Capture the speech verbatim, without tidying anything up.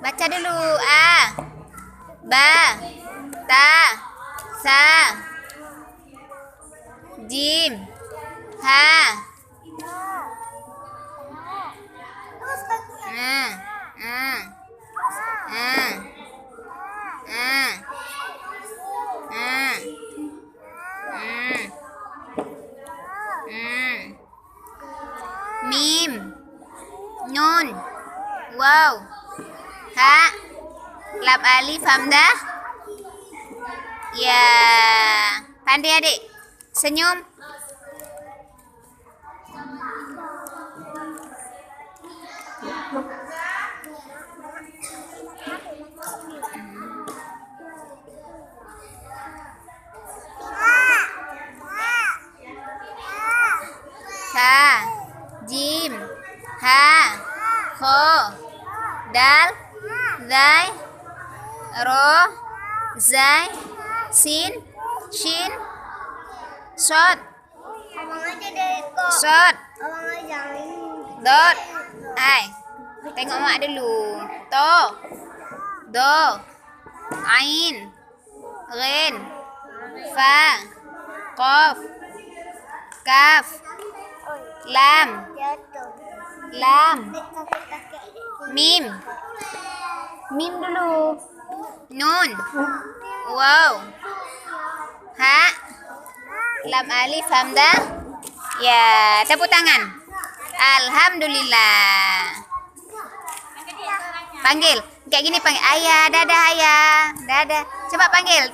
Baca dulu. A. Ba. Ta. Sa. Jim. Ha. A. A. A. A. A. A. A. Mim. Nun. Waw. Ha. Lam alif hamzah. Ya. Pandai adik. Senyum. Sa, jim, ha, kho, dal, zai, ro, zai, sin, shin, sod. Sod. Dot. Ai. Tengok mak dulu. To. Do. Ain. Ghin. Fa. Qaf. Kaf. Lam. Lam. Mim. Mim dulu. Nun. Waw. Ha. Lam alif hamzah. Ya, tepuk tangan. Alhamdulillah. Panggil. Kayak gini panggil. Ayah, dadah ayah. Dadah. Coba panggil.